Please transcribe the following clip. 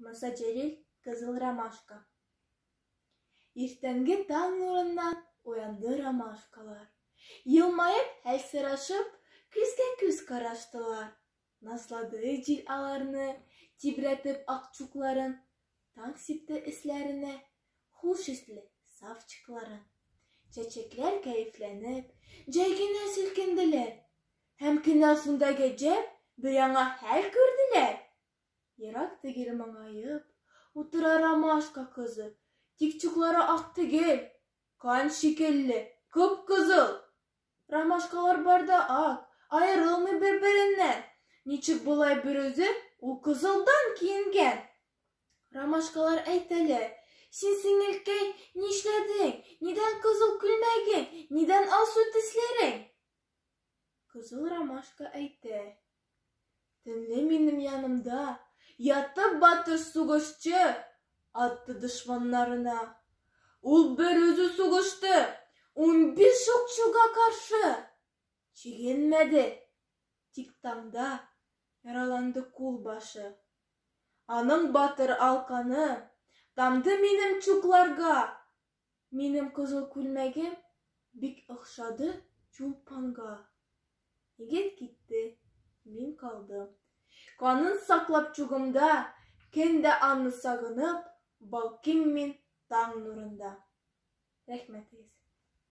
Муса Җәлил Кызыл ромашка. Иртәнге таң нурыннан уянды ромашкалар. Елмаеп, хәл сорашып, күзгә күз караштылар. Назлады җил аларны, тибрәтеп ак чукларын, таң сипте өсләренә хуш исле саф чыкларын. Чәчәкләр кәефләнеп, җәй генә селкенделәр. Һәм кенә шунда гаҗәп бер яңа хәл күрделәр. Ерак түгел моңаеп, утыра ромашка кызы. Тик чуклары ак түгел, кан шикелле, кып-кызыл. Ромашкалар бар да ак, аерылмый бер-береннән. Ничек болай берүзе ул кызылдан киенгән? Ромашкалар әйтәләр, син, сеңелкәй, нишләдең? Нидән кызыл күлмәгең? Нидән алсу тесләрең? Кызыл ромашка әйтә, Төнле минем янымда ятып батыр сугышчы атты дошманнарына. Ул бер үзе сугышты, 15 укчыга каршы. Чигенмәде, тик таңда яраланды кул башы. Аның батыр алканы тамды минем чукларга. Минем кызыл күлмәгем бик охшады Чулпанга. Егет китте, мин калдым. Канын саклап чугымда, көн дә аны сагынып, балкыйм мин таң нурында. Рәхмәтегез.